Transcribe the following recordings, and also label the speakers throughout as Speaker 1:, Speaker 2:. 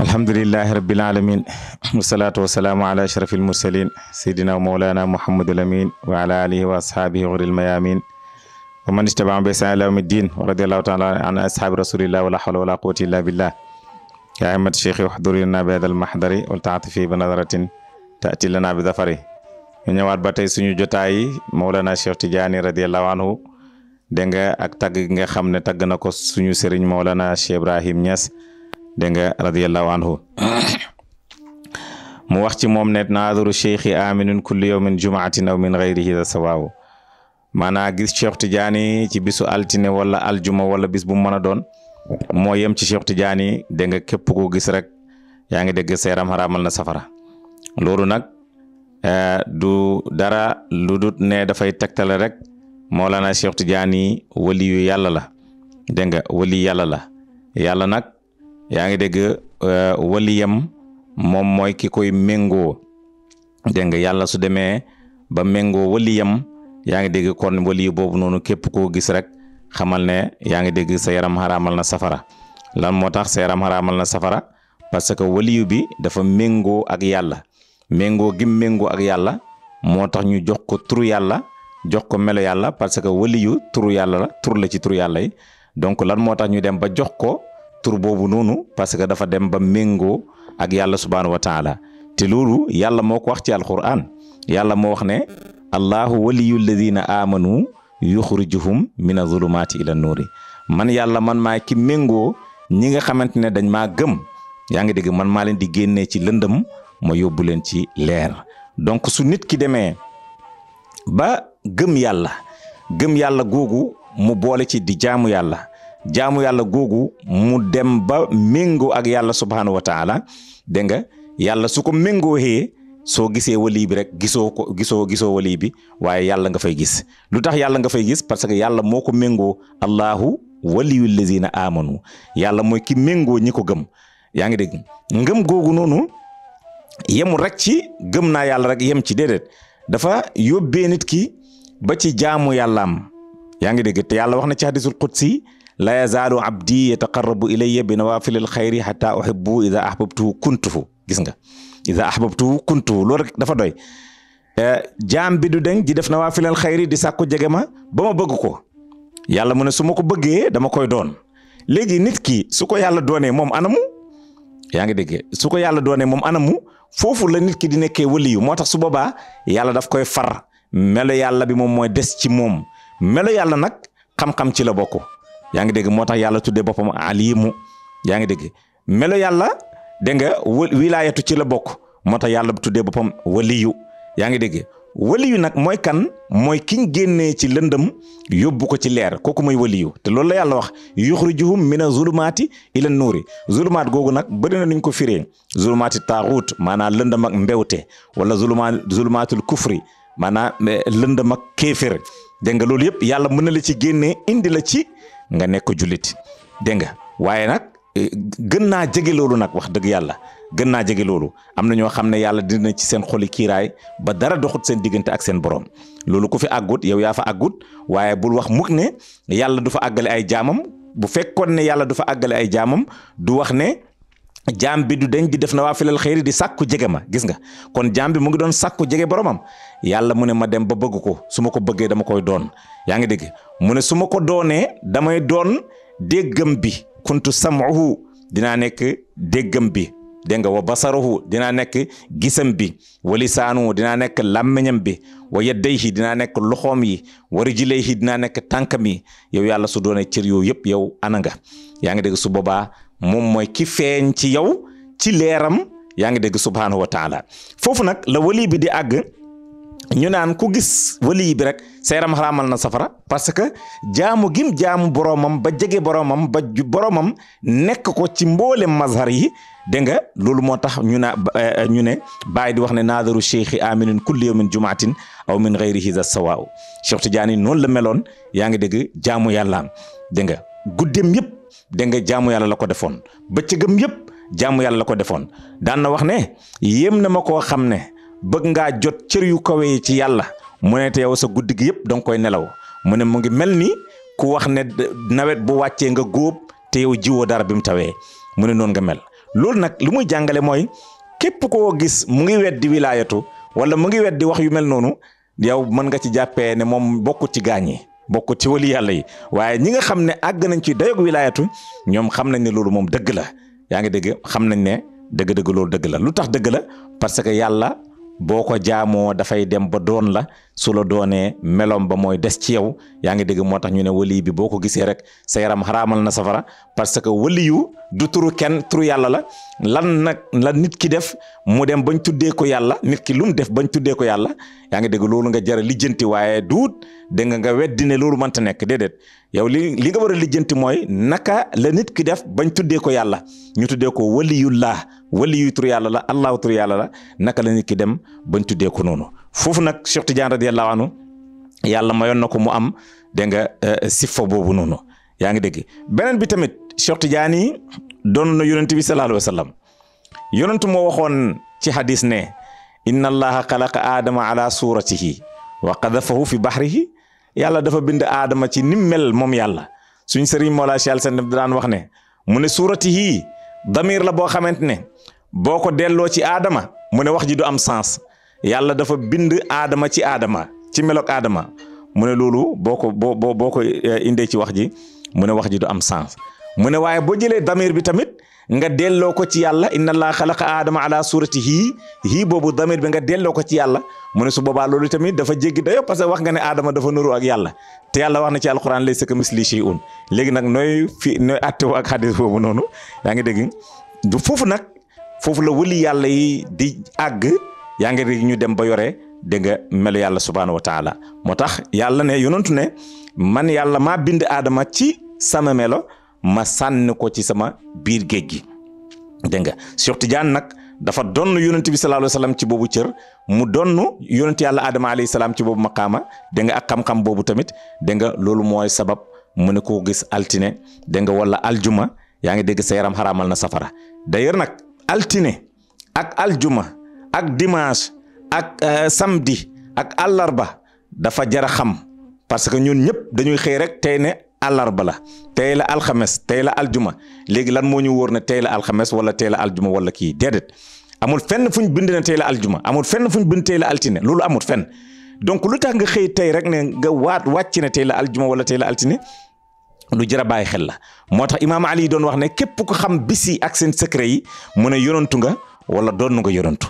Speaker 1: alhamdulillahi rabbil alamin wassalatu wassalamu ala ashrafil mursalin sayyidina wa mawlana muhammadul amin wa ala alihi wa ashabihi ghuril mayamin wa man ittaba'a bi ihsan ila yawmiddin wa radiyallahu ta'ala an ashabi rasulillah wala hawla wala quwwata illa billah ya ahmad shaykhi wahdurina bi hadal mahdari wal ta'atifi bi nadaratin ta'ti lana bi dhafari ñu ñëwaat ba tey suñu jotaay Mawlana Cheikh Tidiane radiyallahu anhu dégg nga ak tagg gi nga xam ne tagg na ko suñu sëriñ Mawlana Cheikh Ibrahim Niass dégg nga radiyallahu anhu mu wax ci moom ne naaduru cheikhi aminun kulli yawmin jumaatin aw min ghayrihi da sawaaw maanaa gis Cheikh Tidiane ci bisu altine wala aljuma wala bis bu mën a doon moo yem ci Cheikh Tidiane dégg nga képp ko gis rek yaa ngi dégg seeram xaraamal na safara loolu nag du dara lu dut ne dafay tegtale rek Mawlana Cheikh Tidiane wali yu yàlla la dégg nga wali yàlla la yàlla nag yaa ngi dégg waliyam moom mooy ki koy méngoo dégg nga yàlla su demee ba méngoo waliyam yaa ngi dégg kon wali boobu noonu képp koo gis rek xamal ne yaa ngi dégg sa yaram xaraamal na safara lan moo tax sa yaram xaraamal na safara parce que waliyu bi dafa méngoo ak yàlla méngoo gi méngoo ak yàlla moo tax ñu jox ko turu yàlla jox ko melo yàlla parce que waliyu turu yàlla la tur la ci turu yàlla yi donc lan moo tax ñu dem ba jox ko tur boobu noonu parce que dafa dem ba méngoo ak yàlla subhaanahu wa taala te loolu yàlla moo ko wax ci alquran yàlla moo wax ne allahu waliyu alladina amanu yuxrijuhum mina zulumaati ila nuuri man yàlla man maa ki méngoo ñi nga xamante ne dañ maa gëm yaa ngi dégg man maa leen di génnee ci lëndëm ma yóbbu leen ci leer donc su nit ki demee ba gëm yàlla googu mu boole ci di jaamu yàlla googu mu dem ba méngoo ak yàlla subhaanahu wa taala dégg nga yàlla su ko méngoo xee soo gisee wali bi rek gisoo wali bi waaye yàlla nga fay gis lu tax yàlla nga fay gis parce que yàlla moo ko méngoo allahu waliyul lazina amanu yàlla mooy ki méngoo ñi ko gëm yaa ngi dégg ngëm googu noonu yemul rek ci gëm naa yàlla rek yem ci déedéet dafa yóbbee nit ki ba ci jaamu yàllaam yaa ngi dégg te yàlla wax na ci hadisul qudsi la yazaalu abdi yataqarrabu ilayya bi nawafilil xayri hatta uhibbu idha ahbabtuhu kuntuhu gis nga idha ahbabtuhu kuntuhu loolu rek dafa doy jaam bi du deñ di def nawafilil xayri di sàkku jege ma ba ma bëgg ko yàlla mu ne su ma ko bëggee dama koy doon léegi nit ki su ko yàlla doonee moom anamu yaa ngi dégg su ko yàlla doonee moom anamu foofu la nit ki di nekkee waliyu moo tax su boobaa yàlla daf koy far melo yàlla bi moom mooy des ci moom melo yàlla nag xam-xam ci la bokk yaa ngi dégg moo tax yàlla tuddee boppam alimu yaa ngi dégg melo yàlla dégg nga wilaayatu ci la bokk moo tax yàlla tuddee boppam waliyu yaa ngi dégg waliyu nag mooy kan mooy kiñ génnee ci lëndëm yóbbu ko ci leer kooku mooy waliyu te loolu la yàlla wax yuxrijuhum mina zulumaati ila nuuri zulumaat googu nag bëri na nuñ ko firee zulumaati taaxuut maanaam lëndëm ak mbewte wala zulumaatul kufri maanaam lëndëm ak kéefér dégg nga loolu yëpp yàlla mën na la ci génnee indi la ci nga nekk jullit dégg nga waaye nag gën naa jege loolu nag wax dëgg yàlla gën naa jege loolu am na ñoo xam ne yàlla dina ci seen xoli kiiraay ba dara doxut seen diggante ak seen borom loolu ku fi àggut yow yaa fa àggut waaye bul wax mukk ne yàlla du fa àggale ay jaamam bu fekkoon ne yàlla du fa àggale ay jaamam du wax ne jaam bi du deñ di def nawaafilal xayri di sàkku jege ma gis nga kon jaam bi mu ngi doon sàkku jege boromam yàlla mu ne ma dem ba bëgg ko su ma ko bëggee dama koy doon yaa ngi dégg mu ne su ma ko doonee damay doon déggam bi kuntu sam'uhu dinaa nekk déggam bi dégg nga wa basaruhu dinaa nekk gisam bi wa lisaanuhu dinaa nekk làmmiñam bi wa yaddayhi dinaa nekk loxoom yi wa rijlayhi dinaa nekk tànkam yi yow yàlla su doonee cër yooyu yëpp yow ana nga yaa ngi dégg su boobaa moom mooy ki feeñ ci yow ci leeram yaa ngi dégg subhaanahu wa taala foofu nag la wali bi di àgg ñu naan ku gis wali bi rek sa yaram xaraamal na safara parce que jaamu gim jaamu boromam ba jege boromam ba boromam nekk ko ci mboolem mazhar yi dégg nga loolu moo tax ñu ne bàyyi di wax ne naadaru cheikhi aminin kulli yawmin jumaatin aw min ghayrihi za sawaaw Cheikh Tidiane noonu la meloon yaa ngi dégg jaamu yàllaam dégg nga guddeem yëpp dégg nga jaamu yàlla la ko defoon bëccëgam yëpp jaamu yàlla la ko defoon daan na wax ne yéem na ma koo xam ne bëgg ngaa jot cër yu kawe yi ci yàlla mu ne te yow sa guddi gi yëpp danga koy nelaw mu ne mu ngi mel ni ku wax ne nawet bu wàccee nga góob te yow jiwoo dara bi mu tawee mu ne noonu nga mel loolu nag lu muy jàngale mooy képp koo gis mu ngi weddi wilaayatu wala mu ngi weddi wax yu mel noonu yow mën nga ci jàppee ne moom bokkut ci gaañ yi bokkut ci wali yàlla yi waaye ñi nga xam ne àgg nañ ci dayog wilaayatu ñoom xam nañ ne loolu moom dëgg la yaa ngi dégg xam nañ ne dëgg-dëgg loolu dëgg la lu tax dëgg la parce que yàlla boo ko jaamoo dafay dem ba doon la su la doonee melom ba mooy des ci yow yaa ngi dégg moo tax ñu ne wali bi boo ko gisee rek sa yaram xaraamal na safara parce que wali yu du turu kenn turu yàlla la lan nag la nit ki def mu dem bañ tuddee ko yàlla nit ki lu mu def bañ tuddee ko yàlla yaa ngi dégg loolu nga jara lijjanti waaye duut dégg nga weddi ne loolu mënta nekk déedéet yow li nga war a lijjanti mooy naka la nit ki def bañ tuddee ko yàlla ñu tuddee ko waliyullah waliyu turu yàlla la allahu turu yàlla la naka la nit ki dem bañ tuddee ko noonu foofu nag Cheikh Tidiane radiyallahu anhu yàlla mayoon na ko mu am dégg nga siffa boobu noonu yaa ngi dégg beneen bi tamit Cheikh Tidiane yi doon na yonent bi sallallahu alayhi wa sallam yonent moo waxoon ci hadis ne inna allaha xalaqa aadama ala suratihi wa qadafahu fi bahrihi yàlla dafa bind aadama ci nim mel moom yàlla suñ sëriñ Mawlaa Cheikh Al-Sane daan wax ne mu ne suratihi damir la boo xamante ne boo ko delloo ci aadama mu ne wax ji du am sens yàlla dafa bind aadama ci aadama ci melok aadama mu ne loolu boo ko indee ci wax ji mu ne wax ji du am sens mu ne waaye boo jëlee damir bi tamit nga delloo ko ci yàlla inna allaha xalaqa aadama ala suratihi hii boobu damir bi nga delloo ko ci yàlla mu ne su boobaa loolu tamit dafa jéggi dayo parce que wax nga ne aadama dafa nuru ak yàlla te yàlla wax na ci alquran laysa kamislihi shay'un léegi nag nooy attewoo ak hadis boobu noonu yaa ngi dégg du foofu nag foofu la wëli yàlla yi di àgg yaa ngi dégg ñu dem ba yore dégg nga melu yàlla subhaanahu wa taala moo tax yàlla ne yonentu ne man yàlla maa bind aadama ci sama melo ma sànni ko ci sama biir géej gi dégg nga Cheikh Tidiane nag dafa donn yonent bi sallallahu alayhi wa sallam ci boobu cër mu donn yonent yàlla Adama alayhi salaam ci boobu maqaama dégg nga ak xam-xam boobu tamit dégg nga loolu mooy sabab mu ne koo gis altine dégg nga wala aljuma yaa ngi dégg sa yaram xaraamal na safara d'ailleurs nag altine ak aljuma ak dimanche ak samedi ak àllarba dafa jar a xam parce que ñun ñëpp dañuy xëy rek tey ne àllarba la tey la alxames tey la aljuma léegi lan moo ñu wóor ne tey la alxames wala tey la aljuma wala kii déedéet amul fenn fuñ bind ne tey la aljuma amul fenn fuñ bind tey la altine loolu amul fenn donc lu tax nga xëy tey rek ne nga wàcc ne tey la aljuma wala tey la altine lu jar a bàyyi xel la moo tax imaam Ali doon wax ne képp ko xam bis yi ak seen secret yi mu ne yonantu nga wala doon nga yonantu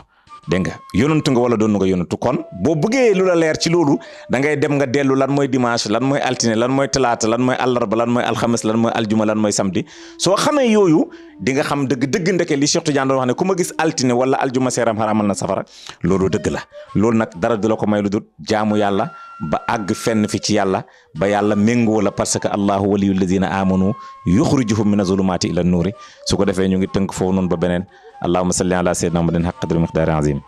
Speaker 1: dégg nga yonantu nga wala doon nga yonantu kon boo bëggee lu la leer ci loolu da ngay dem nga dellu lan mooy dimanche lan mooy altine lan mooy talaata lan mooy àllarba lan mooy alxames lan mooy aljuma lan mooy samedi soo xamee yooyu di nga xam dëgg ndeke li Cheikh Tidiane doon wax ne ku ma gis altine wala aljuma seeram xaraamal na safara loolu dëgg la loolu nag dara du la ko may lu dul jaamu yàlla ba àgg fenn fi ci yàlla ba yàlla méngoo la parce que allahu waliyul ladina amanu yuxrijuhum mina zulumaati ila nuuri su ko defee ñu ngi tënk foofu noonu ba beneen allahumma salli ala sayyidina muhammadin haqq qadri miqdaari azim